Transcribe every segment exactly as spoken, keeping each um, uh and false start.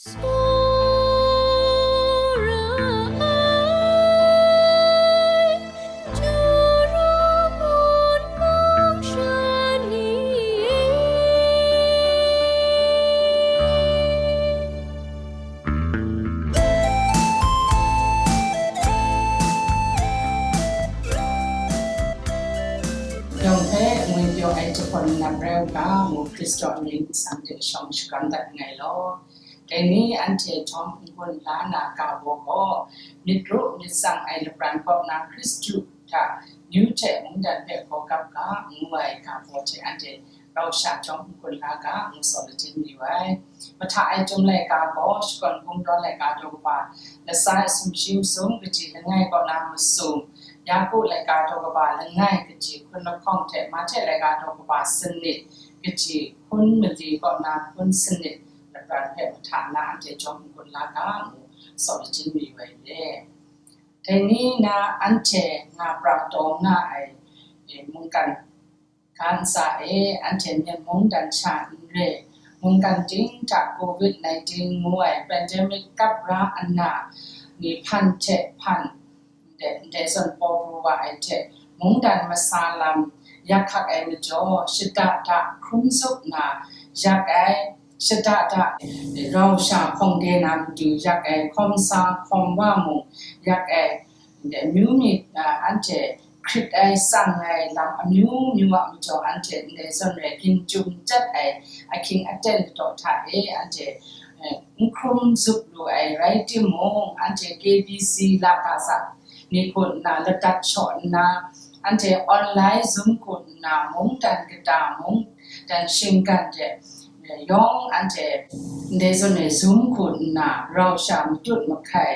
Tsawra ai, Jura ngun mung sha ni e. Yawng hpe ngwi pyaw ai jahpawt nna prai u ga, ngu Hkristu a mying nsang hte shawng shakram dat nngai law. Dai ni anhte jawm n-gun la na ga baw gaw, myit ru myit tsang ai lapran kaw na Hkristu hta, amyu hte mungdan hpe gaw gap ga, ngu ai ga baw hte anhte rau sha jawm n-gun la ga, ngu saw latin mayu ai. Mahta e Chyum laika gaw, Shakawn Kungdawn laika daw kaba, latsa e sumshi masum, kaji langai kaw na masum, Yaku laika daw kaba, langai kaji hkun lahkawng hte Mahte laika daw kaba, sanit kaji hkun mali kaw na hkun sanit, lapran hpe mahta na anhte jawm n-gun la ga, ngu saw latin mayu ai re. Dai ni na anhte nga pra taw nga ai, e, mungkan ga ntsa e, anhte Myen mungdan sha n re, mungkan ting hta covid nineteen ngu ai pandemic kap ra nna, ni hpan hte hpan, ndai, ndai zawn paw pru wa ai hte, mungdan masa lam yak hkak ai majaw, shada da hkrum zup na yak ai, shada da rau sha hpawng de na matu yak ai, hkawm sa hkawm wa mung yak ai, ndai amyu mi, a, anhte hkrit ai, tsang ai lam amyu myu a majaw, anhte ndai zawn rai ginjum jat ai ahkying aten ladaw hta e anhte, eh, n hkrum zup lu ai rai timung, anhte K B C la ga sa ni hku nna ladat shaw nna, anhte online Zoom hku nna mungdan kata mungdan shinggan de, eh, yawng anhte ndai zawn e Zoom hku nna rau sha matut mahkai,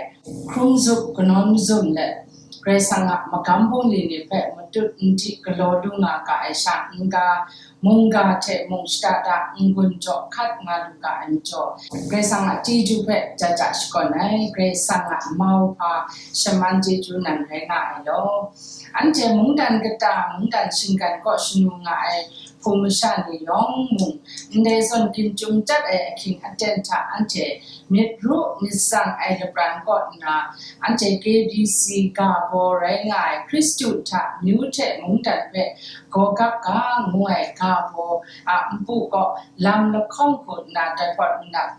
hkrum zup kanawn mazum let, Karai Kasang a magam bungli ni hpe matut n di galaw lu nga ga ai sha n-ga, mungga hte mung shada da n-gun jaw hkat nga lu ga ai majaw, Karai Kasang a chyeju hpe ja ja shakawn ai, Karai Kasang a mau hpa shaman chyeju nan rai nga ai law. Anhte mungdan kata, mungdan shinggan kaw shanu nga ai hpung masha ni yawng mung, ndai zawn ginjum jat ai ahkying aten hta anhte myit ru myit tsang ai lapran kaw nna, anhte K B C ga baw rai nga ai Hkristu hta amyu hte mungdan hpe gaw gap ga ngu ai ga baw a npu kaw lam lahkawng hku nna dai pawt manat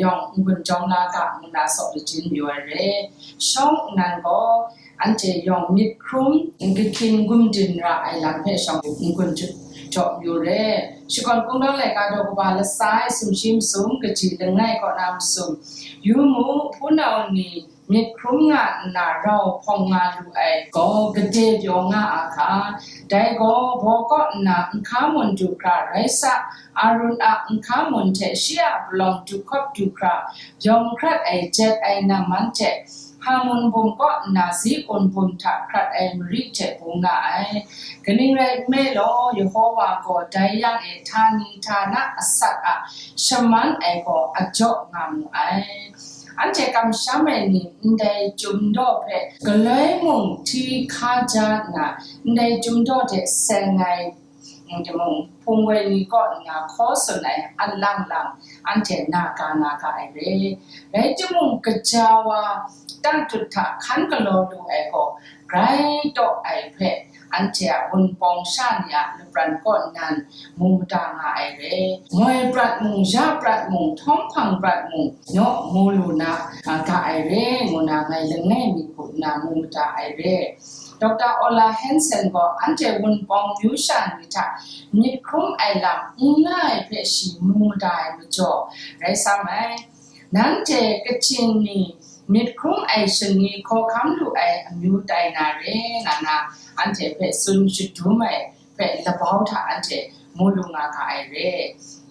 yawng n-gun jawng la ga ngu na saw lajin mayu ai re. Shawng nnan gaw, anhte yawng myit hkrum n-, kahkyin gumdin ra ai lam hpe shawng n-gun jaw mayu re. Shakawn Kungdawn laika daw kaba latsa e sumshi masum, kaji langai kaw na masum, yu mu, hpunau ni myit hkrum nga nna rau hpawng nga lu ai gaw gade pyaw nga a hka, dai gaw baw kaw nna nhka mun du hkra rai sa, Arun a nhka mun hte shi a palawng du hkawp du hkra, yawng hkrat ai jet ai namman hte, Hamun bum kaw nna Ziun bum hta hkrat ai mari hte bung nga ai. Kaning rai nme law, Yehova gaw dai yang e htani htana asak a shaman ai gaw a jaw nga mu ai. Anhte kamsham ai ni ndai Chyum daw hpe galoi mung hti hka ja nna, ndai Chyum daw de seng ai, mm, timung, hpung woi ni kaw nna hkaw tsun ai an lang lang, anhte na ga na ga ai re. Rai timung, gaja wa tangtut hta hkan galaw lu ai gaw, grai taw ai hpe, anhte a wunpawng sha ni a lapran kaw nnan mu mada nga ai re. Moi prat mung, ya prat mung, htawng hpang prat mung, naw mu lu na, a, ga ai re, ngu na ngai langai mi hku nna mu mada ai re. Doctor Ola Hansen gaw anhte wunpawng myu sha ni hta myit hkrum ai lam n nga ai hpe shi mu mada ai majaw, rai sa mai. Nanhte Kachin ni myit hkrum ai shani hkawhkam lu ai amyu tai na re, nga na anhte hpe tsun shadum ai hpe labau hta anhte mu lu nga ga ai re.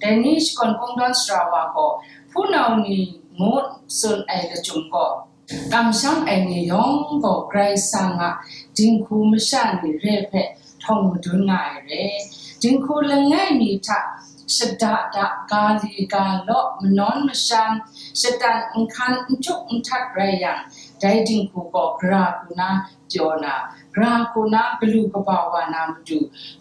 Dai ni Shakawn Kungdawn sara wa gaw, hpunau ni ngu tsun ai lachyum gaw, kamsham ai ni yawng gaw Karai Kasang a dinghku masha ni re hpe htawng madun nga ai re. Dinghku langai mi hta shada da, ga li ga law, manawn mashan, shatan nhkan nhtuk nhtak rai yang, dai dinghku gaw gara hku na pyaw na, gara hku na galu kaba wa na matu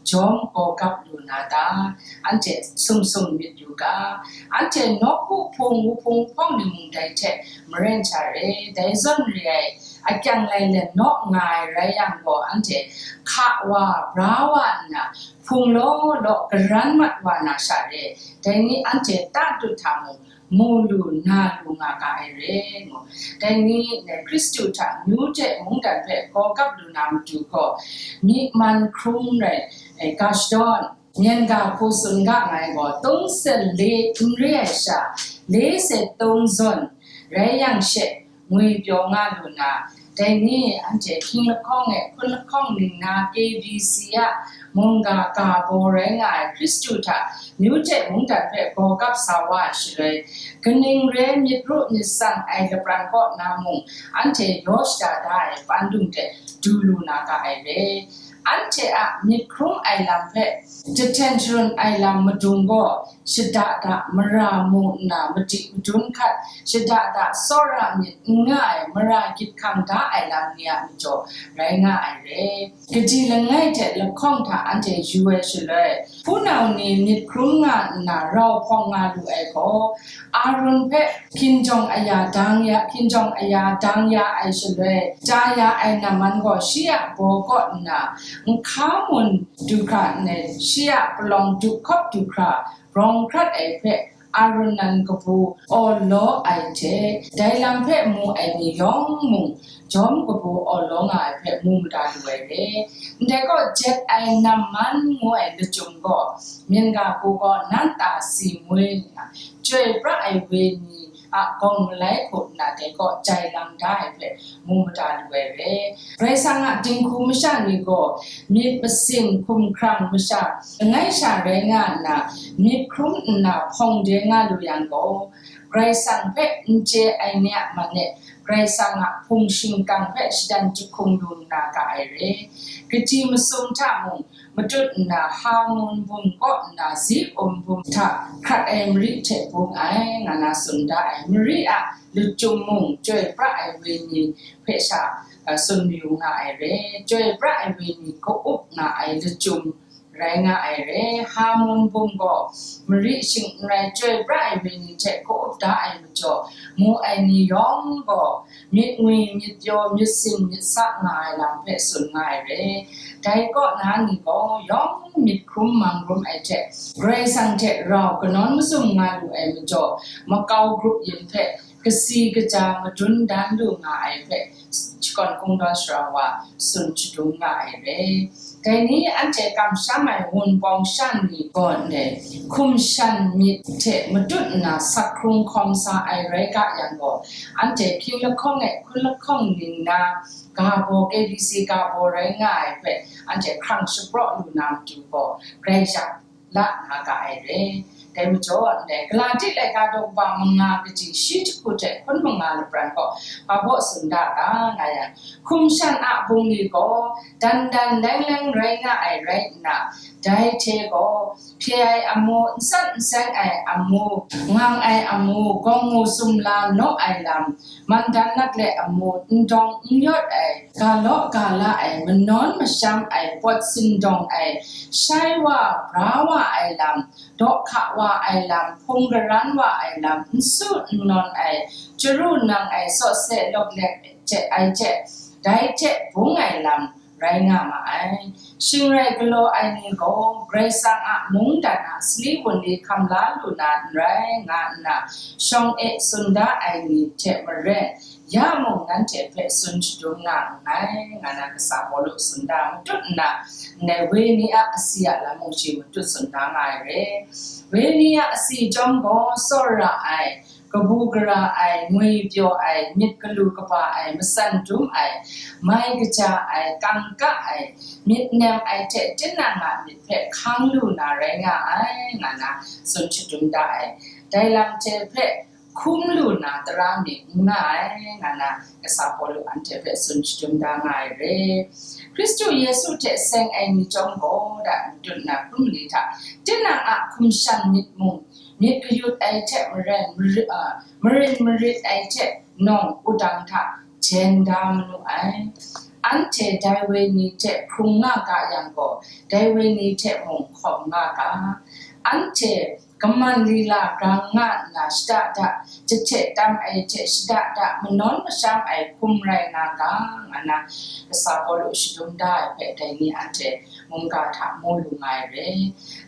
jawm gaw gap lu na ta, anhte sung sung myit yu ga. Anhte nawku hpung wuhpung hpawng ni mung dai hte maren sha re, dai zawn re ai akyang lai let naw nga ai rai yang gaw, anhte hka wa, bra wa nna, hpung law law karan mat wa na sha re, dai ni anhte ta dut hta mung, mu lu na lu nga ga ai re, ngu. Dai ni ne Hkristu hta amyu hte mungdan hpe gaw gap lu na matu gaw, myi man hkrum rai, eh, ga shadawn, myen ga hku tsun ga ngai gaw, tungsen le n re ai sha, le se tung zawn rai yang she, ngwi pyaw nga lu na, dai ni anhte hkying lahkawng e hkun lahkawng ning na K B C a mungga ga baw rai nga ai Hkristu hta amyu hte mungdan hpe gaw gap sa wa ai shaloi, kaning re myit ru myit tsang ai lapran kaw na mung, anhte yaw shada da ai pandung hte du lu na ga ai re. Anhte a myit hkrum ai lam hpe jahten sharun ai lam madung gaw, shada da mara mu nna madi madun hkat, shada da tsawra myit n nga ai mara gyit hkang da ai lam ni a majaw rai nga ai re. Kaji langai hte lahkawng hta anhte yu ai shaloi, hpunau ni myit hkrum nga nna rau hpawng nga lu ai gaw, Arun hpe hkinjawng aya dang ya, hkinjawng aya dang ya ai shaloi, ja ya ai namman gaw shi a baw kaw nna, nhka mun du hkra nna, shi a palawng du hkawp du hkra, rawng hkrat ai hpe Arun nan kabu aw law ai hte, dai lam hpe mu ai ni yawng mung, jawm kabu aw law nga ai hpe mu mada lu ai re. Ndai gaw, jet ai namman ngu ai lachyum gaw, myen ga hku gaw nan ta si moi nna, chyoi pra ai wenyi a gawng malai hku nna dai kaw jai lang da ai hpe mu mada lu ai re. Karai Kasang a dinghku masha ni gaw myit masin hkumhkrang masha langai sha rai nga nna, myit hkrum nna hpawng de nga lu yang gaw, Karai Kasang hpe n chye ai ni a man e, Karai Kasang a hpung shingkang hpe shadan jahkung lu nna ga ai re. Kaji masum hta mung, matut nna Hamun bum kaw nna Ziun bum hta hkrat ai mari hte bung ai, nga na tsun da ai. Mari a lachyum mung chyoi pra ai wenyi hpe sha, a, tsun mayu nga ai re. Chyoi pra ai wenyi ka-up nga ai lachyum rai nga ai re. Hamun bum gaw mari shing n rai, chyoi pra ai wenyi hte ka-up da ai majaw, mu ai ni yawng gaw myit ngwi, myit pyaw, myit sin, myit sa nga ai lam hpe tsun nga ai re. Dai kaw na ni gaw yawng myit hkrum mang rum ai hte, Karai Kasang hte rau kanawn mazum nga lu ai majaw, makau grup yin hpe kasi kaja madun dan lu nga ai hpe, shakawn kungdawn sara wa tsun shadum nga ai re. Dai ni anhte kamsham ai wunpawng shan ni gaw ndai hkum shan myit hte matut nna sak hkrung hkawm sa ai rai ga yang gaw, anhte hkying lahkawng e hkun lahkawng ning na ga baw, K B C ga baw rai nga ai hpe anhte hkrang shapraw lu na matu gaw, Karai Kasang la na ga ai re. Dai majaw, ndai Galati laika daw kaba manga kaji shi jahku hte hkun manga lapran gaw, hpa baw tsun da ga nga yang, hkum shan a bungli gaw dan dan leng leng rai nga ai rai nna, dai hte gaw hpye ai amu, n san n seng ai amu, ngang ai amu, gawngngu sumla naw ai lam, mandan lakle amu, n dawng n yawt ai, ga law ga la ai, manawn masham ai, pawt sindawng ai, shai wa, bra wa ai lam, daw hka wa ai lam, hpung garan wa ai lam, n su n nawn ai, chyaru nang ai, sawt se lawk lek hte ai hte, dai hte bung ai lam rai nga ma ai. Shing rai galaw ai ni gaw, Karai Kasang a mungdan a sali wunli hkam la lu na n rai, nga nna shawng e tsun da ai ni hte maren, ya mung nanhte hpe tsun shadum nga nngai, nga na kasa Pawlu tsun da matut nna, ndai wenyi a asi a lam mung shi matut tsun da nga ai re. Wenyi a asi chyawm gaw, tsawra ai, kabu gara ai, ngwi pyaw ai, myit galu kaba ai, matsan dum ai, mai kaja ai, kangka ai, myit nem ai hte tinang a myit hpe hkang lu na rai nga ai, nga na tsun shadum da ai. Dai lam hte hpe hkum lu na tara mi n nga ai, nga na kasa Pawlu anhte hpe tsun shadum da nga ai re. Hkristu Yesu hte seng ai ni chyawm gaw, da matut na hkrum mali hta, tinang a hkum shan myit mung, myit kayut ai hte maren, mari-, a, marin marit ai hte nawng wudang hta jen da manu ai. Anhte dai wenyi hte hkrung nga ga yang gaw, dai wenyi hte mung hkawm nga ga. Anhte kaman lila grang nga nna shada da, jahte tam ai hte shada da, manawn masham ai hkum rai nga ga, nga na kasa Pawlu shadum da ai hpe dai ni anhte mungga hta mu lu nga ai re.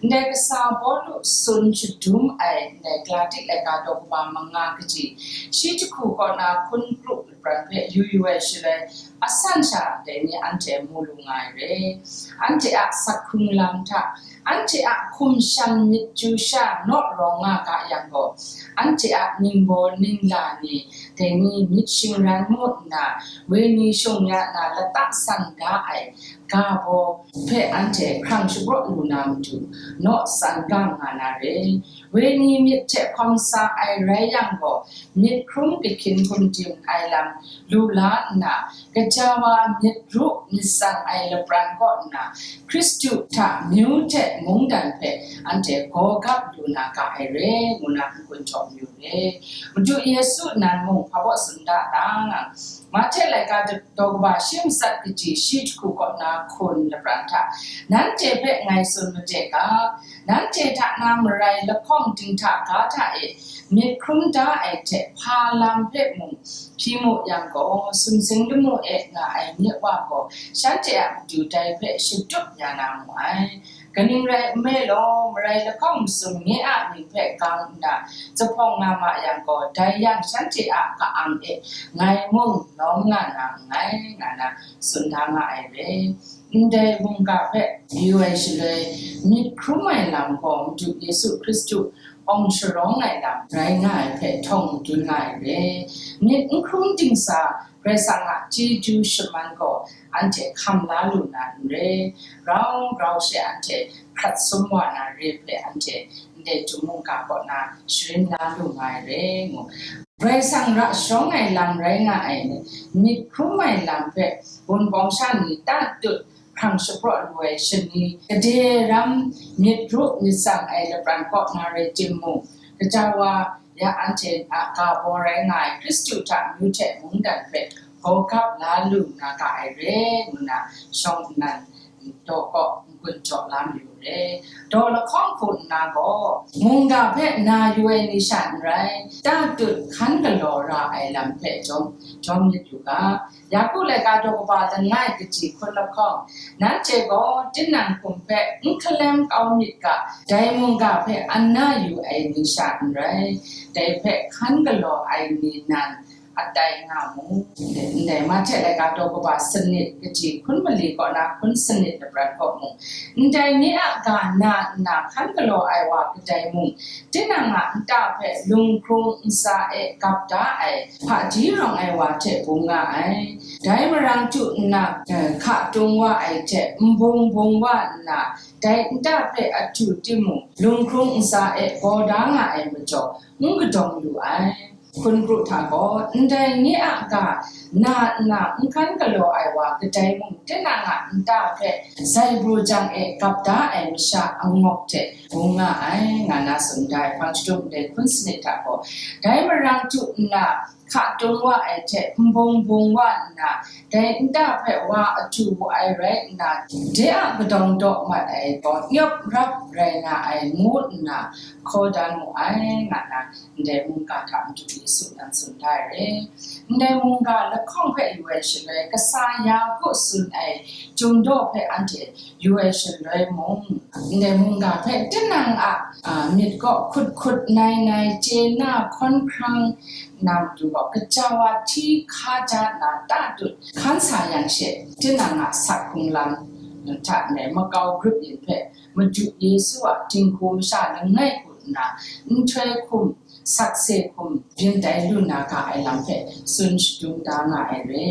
Ndai kasa Pawlu tsun shadum ai ndai Galati laika daw kaba manga kaji, shi jahku kaw na hkun kru lapran hpe yu yu ai shaloi, asan sha dai ni anhte mu lu nga ai re. Anhte a sak hkrung lam hta, anhte a hkum shan myit chyu sha naw rawng nga ga yang gaw, anhte a ningbaw ningla ni dai ni myit shingran mu nna, wenyi shung ya na lata sang da ai ga baw hpe anhte hkrang shapraw lu na matu, naw san gang nga na re. Wenyi myit hte hkawm sa ai rai yang gaw, myit hkrum kahkyin hkum dim ai lam lu la nna, gaja wa myit ru myit tsang ai lapran kaw nna, Hkristu hta myu hte mungdan hpe anhte gaw gap lu na ga ai re, ngu na n-gun jaw mayu re. Madu Yesu nan mung hpa baw tsun da ta nga? Mahte laika daw kaba shi matsat kaji shi jahku kaw na hkun lapran hta, nanhte hpe ngai tsun made ga, nanhte hta na marai lahkawng dinghta ga hta e myit hkrum da ai hte hpa lam hpe mung hpyi mu yang gaw, sumsing lamu e nga ai nye wa gaw, shanhte a matu dai hpe shatup ya na mu ai. Kaning rai nme law, marai lahkawng masum nye a mying hpe gang nna, zuphpawng nga ma yang gaw, dai yang shanhte a ka-ang e ngai mung lawm nga na nngai, nga na tsun da nga ai re. Ndai mungga hpe yu ai shaloi, myit hkrum ai lam gaw Madu Yesu Hkristu awng sharawng ai lam rai nga ai hpe htawng madun nga ai re. Myit n hkrum dingsa Karai Kasang a chyeju shaman gaw anhte hkam la lu na n re, grau grau she anhte hkrat sum wa na re hpe anhte ndai Htum mungga kaw na sharin la lu nga ai re ngu. Karai Kasang ra sharawng ai lam rai nga ai ni, myit hkrum ai lam hpe Wunpawng sha ni ta tut hkrang shapraw lu ai shani, gade ram myit ru myit tsang ai lapran kaw na rai timung, gaja wa ya anhte a ga baw rai nga ai Hkristu hta amyu hte mungdan hpe gaw gap la lu na ga ai re, ngu na shawng nnan daw kaw n-gun jaw la mayu re. Daw lahkawng hku nna gaw, mungga hpe na yu ai ni sha n rai, ta tut hkan galaw ra ai lam hpe jawm, jawm myit yu ga. Yaku laika daw kaba langai kaji hkun lahkawng, nanhte gaw tinang hkum hpe n hkalem kau myit ga, dai mungga hpe an na yu ai ni sha n rai, dai hpe hkan galaw ai ni nan atai nga mu. Ndai Mahte laika daw kaba sanit kaji hkun mali kaw na hkun sanit lapran kaw mung, ndai nye a ga na nna hkan galaw ai wa kadai mung, tinang a nta hpe lunghkrung ntsa e gap da ai hpaji rawng ai wa hte bung nga ai. Dai marang htu nna, eh, hka tung wa ai hte nbung bung wa nna, dai nta hpe ahtu timung, lunghkrung ntsa e gaw da nga ai majaw, n kadawng lu ai. Hkun kru hta gaw, ndai nye a ga na nna n hkan galaw ai wa kadai mung, tinang a nta hpe zai bru jang e gap da ai masha angawk hte bung nga ai, nga na tsun da ai hpang shadum ndai hkun sanit hta gaw, dai marang htu nna hka tung wa ai hte nbung bung wa nna, dai nta hpe wa ahtu wu ai rai nna, de a kadawng daw mat ai gaw nyawp rap rai nga ai ngu nna hkaw dan mu ai, nga na ndai mungga hta Madu Yesu nan tsun da ai re. Ndai mungga lahkawng hpe yu ai shaloi, kasa ya hku tsun ai Chyum daw hpe anhte yu ai shaloi mung, ndai mungga hpe tinang a, a, myit kaw hkut hkut nai nai chye na hkawn hkrang na matu gaw, gaja wa hti hka ja na ta tut hkan sa yang she, tinang a sak hkrung lam hta ndai makau grup yin hpe Madu Yesu a dinghku masha langai hku nna, nhtoi hkum, sakse hkum byin tai lu na ga ai lam hpe tsun shadum da nga ai re.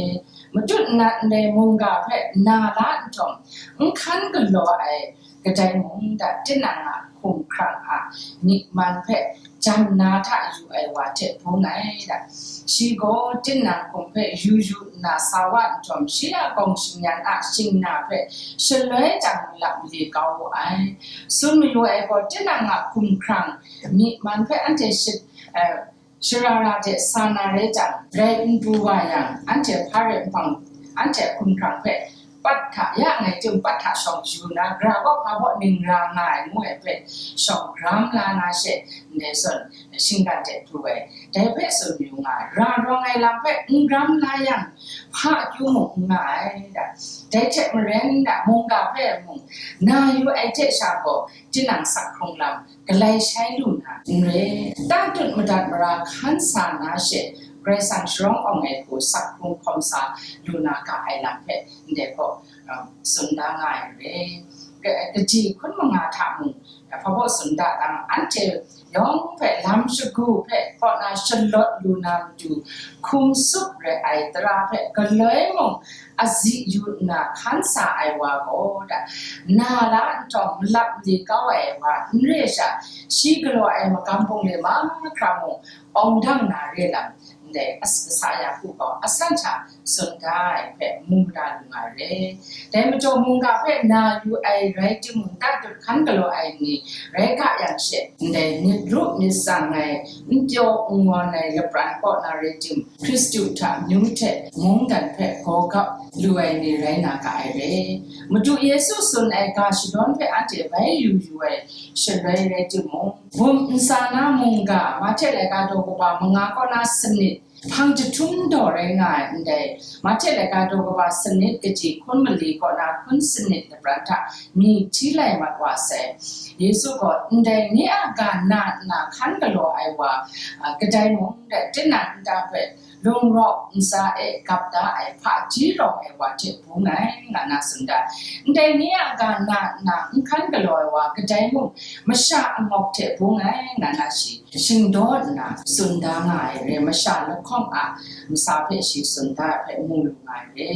Matut nna ndai mungga hpe na la nhtawm, n hkan galaw ai kadai mung da tinang a hkum hkrang a myit man hpe jan na hta yu ai wa hte bung ai da. Shi gaw tinang hkum hpe yu yu nna sa wa nhtawm, shi a gawng shingyan a shingna hpe shaloi jang malap mali kau wu ai. Tsun mayu ai gaw, tinang a hkum hkrang myit man hpe anhte shit, eh, Shara ra de sa na rai jang, rai n pru wa yang, anhte hpa rai n hpang, anhte hkumhkrang hpe pat hta ya ngai tim pat hta shawng yu na, gara kaw hpa baw ning ra nga ai ngu ai hpe shawng gram la na she, ndai zawn shinggan de pru ai. Dai hpe tsun yu nga ai, ra rawng ai lam hpe n gram la yang, hpa akyu mung n nga ai da. Dai hte maren da, mungga hpe mung, na yu ai hte sha gaw, tinang sak hkrung lam galai shai lu na n re. Tatut madat mara hkan sa na she, Karai Kasang sharawng awng ai hku sak hkrung hkawm sa lu na ga ai lam hpe ndai gaw, um, tsun da nga ai re. Ka-, kaji hkun manga hta mung, hpa baw tsun da dang, anhte yawng hpe lam shagu hpe kaw na shalawt lu na matu, hkum sup rai ai tara hpe galoi mung azi yu nna hkan sa ai wa gaw, da, na la nhtawm malap mali kau ai wa n re sha, shi galaw ai magam bungli mahkra mung awng dang na re lam, ndai as-, kasa Yaku gaw asan hta tsun da ai hpe mu mada lu nga ai re. Dai majaw mungga hpe na yu ai rai timung, tatut hkan galaw ai ni rai ga yang she, ndai myit ru myit tsang ai, n pyaw n ngawn ai lapran kaw na rai tim, Hkristu hta amyu hte mungdan hpe gaw gap lu ai ni rai na ga ai re. Madu Yesu tsun ai ga shadawn hpe anhte bai yu yu ai shaloi rai timung, bum nsa na mungga, Mahte laika daw kaba manga kaw na sanit, hpang jahtum daw rai nga ai ndai, Mahte laika daw kaba sanit kaji hkun mali kaw na hkun sanit lapran hta myi hti lai mat wa sai. Yesu gaw, ndai ni a ga na nna hkan galaw ai wa, a, kadai mung dai, tinang nta hpe lung rawk ntsa e gap da ai hpaji rawng ai wa hte bung ai, nga na tsun da. Ndai ni a ga na nna n hkan galaw ai wa kadai mung, masha angawk hte bung ai, nga na shi shingdaw nna tsun da nga ai re, masha lahkawng a ntsa hpe shi tsun da ai hpe mu lu nga ai re.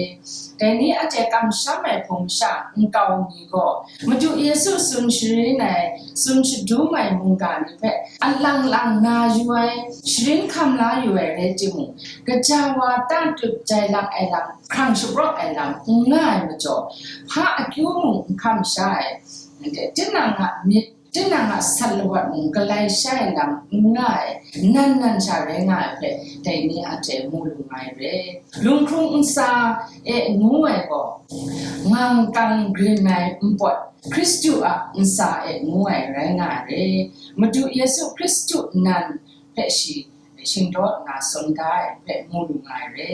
Dai ni anhte kamsham ai hpung masha nkau ni gaw, Madu Yesu tsun sharin ai, tsun shadum ai mungga ni hpe alang lang na yu ai, sharin hkam la yu ai rai timung, kaja wa tatut jai lang ai lam, hkrang shabrawk ai lam n nga ai majaw, hpa akyu mung n hkam sha ai, tinang a myit, tinang a sat lawat mung galai sha ai lam n nga ai, nan nan sha rai nga ai hpe, dai ni anhte mu lu nga ai re. Lunghkrung ntsa e ngu ai gaw, ngang kang grin ai npawt, Hkristu a ntsa e ngu ai rai nga ai re. Madu Yesu Hkristu nan hpe shi shingdaw nna tsun da ai hpe mu lu nga ai re.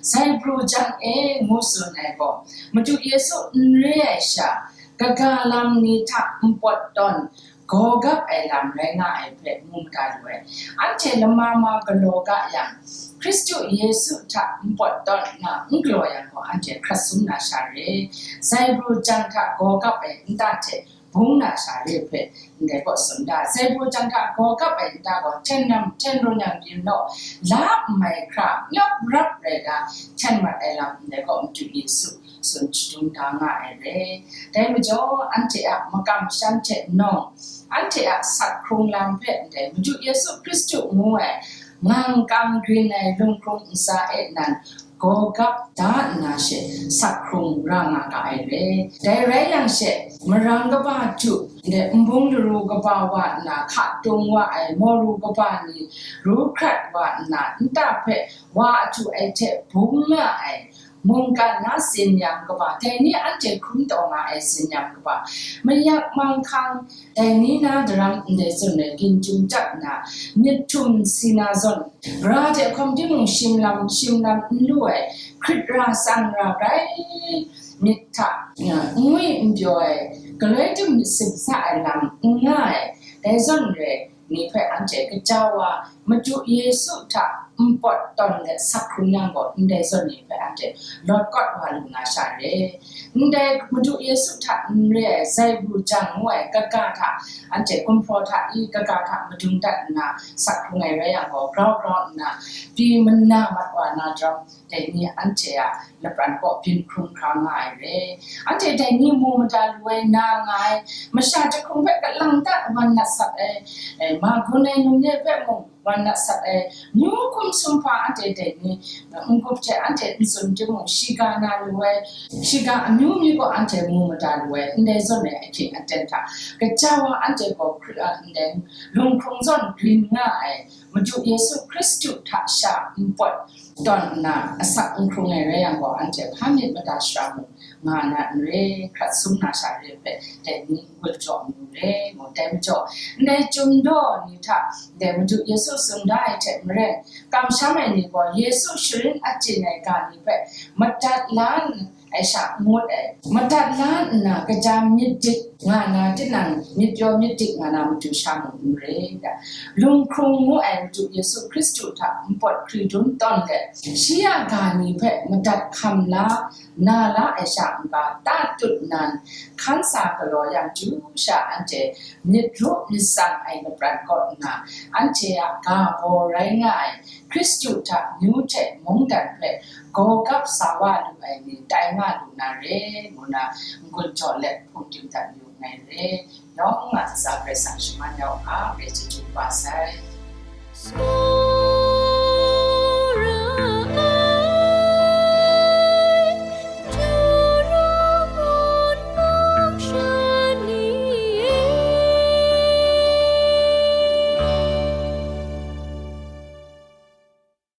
Zaibru jang e ngu tsun ai gaw, Madu Yesu n re ai sha, kaga lam ni hta npawt tawn, gaw gap ai lam rai nga ai hpe mu mada lu ai. Anhte lama ma galaw ga yang, Hkristu Yesu hta npawt tawn nna n galaw yang gaw, anhte hkrat sum na sha re. Zaibru jang hta gaw gap ai nta hte bung na sha re hpe ndai gaw tsun da. Zaibru jang hta gaw gap ai nta gaw, hten nam, hten run yang byin naw, la n mai hkra, nyawp rap rai da, hten mat ai lam ndai gaw Madu Yesu tsun shadum da nga ai re. Dai majaw, anhte a makam shan hte nawng, anhte a sak hkrung lam hpe ndai Madu Yesu Hkristu ngu ai, ngang kang grin ai lunghkrung ntsa e nan gaw gap da nna she sak hkrung ra nga ga ai re. Dai rai yang she, marang kaba htu, ndai nbung laru kaba wa nna hka tung wa ai, mawru kaba ni ru hkrat wa nna nta hpe wa ahtu ai hte bung nga ai, mungkan na tsin yam kaba, dai ni anhte hkrum taw nga ai tsin yam kaba, mayak manghkang, dai ni na daram ndai zawn e ginjum chyap nna, myit htum si na zawn, gara hte hkawm timung shim lam, shim lam n lu ai, hkrit ra tsang ra rai myit hta, n ngwi n pyaw ai, galoi tim myit sin sa ai lam n nga ai, dai zawn re, ni hpe anhte kaja wa Madu Yesu hta npawt tawn let sak hkrung yang gaw, ndai zawn ni hpe anhte lawt kawt wa lu na sha re. Ndai Madu Yesu hta n re ai Zaibru jang ngu ai kaga hta, anhte gumhpraw hta i kaga hta madun dat nna sak hkrung ai rai yang gaw, grau grau nna pyi mana mat wa na jawm, dai ni anhte a lapran kaw byin hkrung hkra nga ai re. Anhte dai ni mu mada lu ai na nga ai, masha jahkrung hpe kalang ta wan nat sat ai, eh, ma gun ai num ni hpe mung, wan na sat ai, myu hkum sumhpa anhte dai ni, n-gup hte anhte n tsun timung, shiga na lu ai, shiga amyu myu gaw anhte mu mada lu ai, ndai zawn ai ahkying aten hta, gaja wa anhte gaw Hkri-, a, ndai lunghkrung zawn grin nga ai, Madu Yesu Hkristu hta sha npawt tawn nna asak n hkrung ai rai yang gaw, anhte hpa myit mada shara mu nga na n re, hkrat sum na sha re hpe, dai ni n gun jaw mu re, ngu dai majaw, ndai chyum daw ni hta, dai Madu Yesu tsun da ai hte maren, kamsham ai ni gaw Yesu sharin achyin ai ga ni hpe madat la ai sha ngut ai, madat la nna kaja myit dik nga na, tinang myit pyaw myit dik nga na matu sha mu n re da. Lunghkrung ngu ai Madu Yesu Hkristu hta npawt hkri dum tawn let, shi a ga ni hpe madat hkam la, na la ai sha n-ga ta tut nnan, hkan sa galaw yang chyu sha anhte myit ru myit tsang ai lapran kaw nna, anhte a ga baw rai nga ai Hkristu hta amyu hte mungdan hpe gaw gap sa wa lu ai ni tai nga lu na re, ngu na n-gun jaw let hpung dim dat yu nngai re. Yawng a ntsa Karai Kasang shaman ya u hka, ngai chyeju kaba sai.